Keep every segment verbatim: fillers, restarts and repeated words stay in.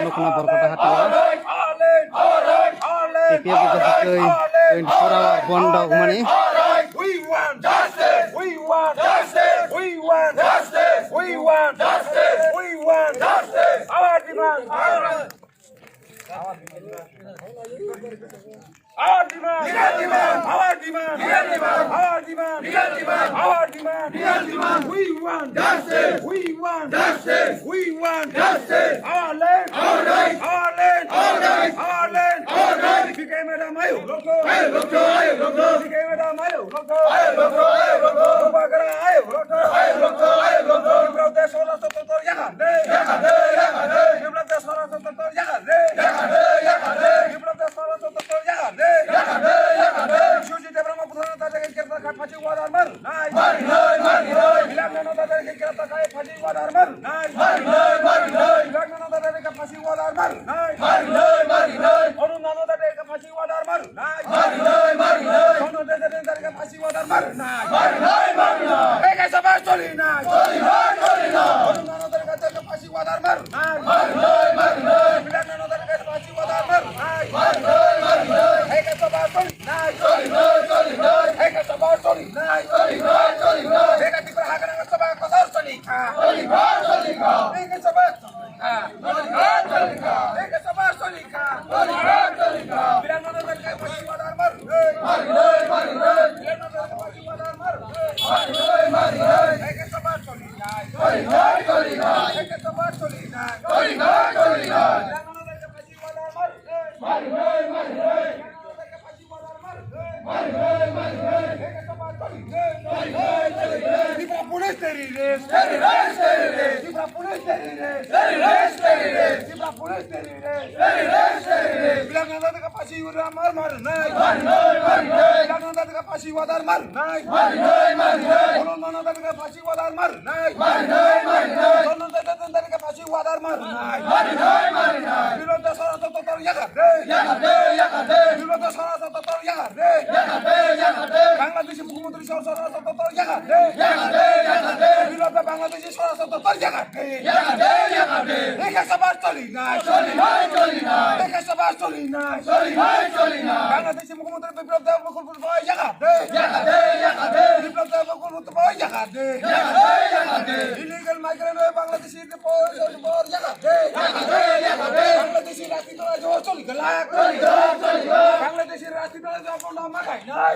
Nukna Borkota hatio. T P F ni twenty-four hour bondo wngmani. We want justice! We want justice! We want justice! We want justice! We want justice! Our demand! Our demand! Our demand! Our demand! Our demand! Our demand! Our demand! We want justice! We want justice! We want justice! Our land! Our right! Our land! Our right! Our land! Our right! C K M madam, ayo, loko! Ayo, loko! Ayo, loko! C K M madam, ayo, loko! Ayo, loko! Ayo, loko! Bubagra, ayo, loko! Ayo, loko! Ayo, loko! Biplab Deb Swaraj Tortor yakardi! Yakardi! Yakardi! Biplab Deb Swaraj Tortor yakardi! Yakardi! Yakardi! Biplab Deb Swaraj Tortor yakardi! Yakardi! Yakardi! Sujit Debbarma buthar no ta jagah greptar khai phasi order mar! Nai! Mari nai, mari nai! Biplab no ta jagah greptar khai phasi order mar! Nai! Mari nai, mari nai! Biplab no ta jagah phasi order mar! Nai! Mari nai, mari nai! Arun no ta jagah phasi order mar! Nai! Mari nai, mari nai! Sono de de de phasi order mar! Nai! Mari nai, mari nai! Eka sabha choli nai! Choli nai, choli nai! Arun no ta jagah phasi order mar! Nai! Mari nai, mari nai! Biplab no ta jagah phasi order mar! Nai! Mari nai, mari nai! Eka sabha choli nai! Choli nai, choli nai! Eka sabha choli nai! Choli nai, choli nai! Eka Tipra Hagrang Sabha kotor choli kha! Choli kha, choli kha! Eka sabha choli kha! Choli kha, choli kha! Eka sabha choli kha! Choli kha, choli kha! Biplab no ta jagah phasi order mar! Mari nai, mari nai! Biplab no ta jagah phasi order mar! Mari nai, mari nai! Eka sabha choli nai! Choli nai, choli nai! Eka sabha choli nai! Choli nai, choli nai! Biplab no ta jagah phasi order mar! Mari nai, mari nai! Mari nai, mari nai! Tripura Police terrorist! Terrorist, terrorist! Tripura Police terrorist! Terrorist, terrorist! Tripura Police terrorist! Terrorist, terrorist! Biplab no ta jagah phasi order mar! Mar nai! Mar nai, mar nai! Biplab no ta jagah phasi order mar! Nai! Mar nai, mar nai! Arun no ta jagah phasi order mar! Nai! Mar nai, mar nai! Sono de de de phasi order mar! Nai! Mar nai, mar nai! Biplab Deb Swaraj Tortor yakardi! Yakardi, yakardi! Biplab Deb Swaraj Tortor yakardi! Yakardi, yakardi! Bangladeshi Mukhyamantri Swaraj Tortor yakardi! Yakardi, yakardi! Biplab Bangladeshi Swaraj Tortor yakardi! Yakardi, yakardi! Eka sabha choli nai! Choli nai, choli nai! Eka sabha choli nai! Choli nai, choli nai! Bangladeshi Mukhyamantri Biplab Deb Mukul Purbo yakardi! Yakardi, yakardi! Biplab Deb Mukul Purbo yakardi! Yakardi, yakardi! Illegal migrant hoi Bangladeshi Bangladeshi rasti tole jo choli galak. Bangladeshi rasti tole jo bondo makai nai.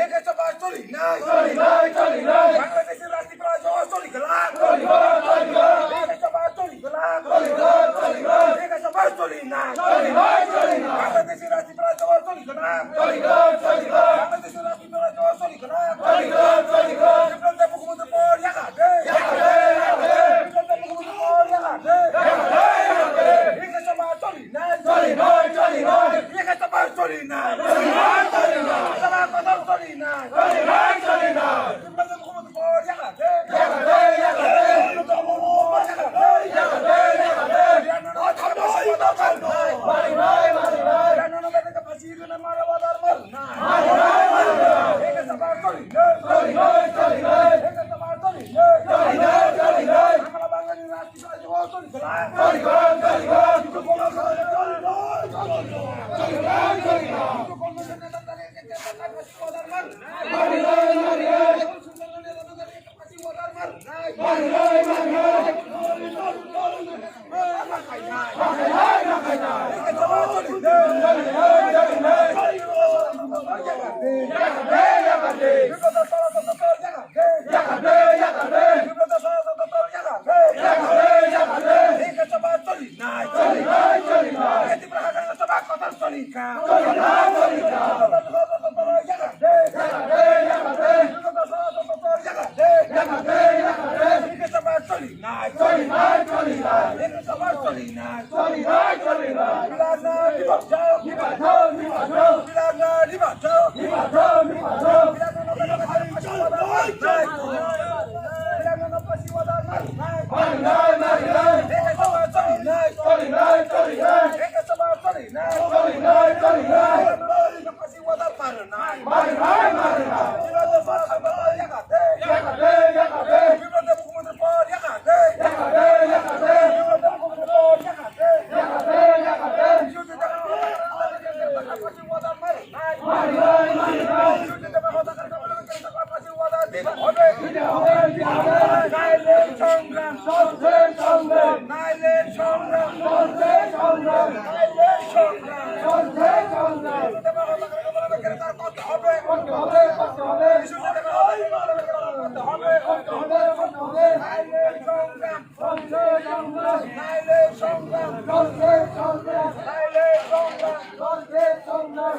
Eka sabha choli nai. Bangladeshi rasti tole jo choli galak. Eka sabha choli galak. Eka sabha choli nai. Bangladeshi rasti tole jo choli galak. Bangladeshi rasti সংগ্রাম, নাইলে সংগ্রাম, চলবে সংগ্রাম, নাইলে সংগ্রাম, চলবে সংগ্রাম।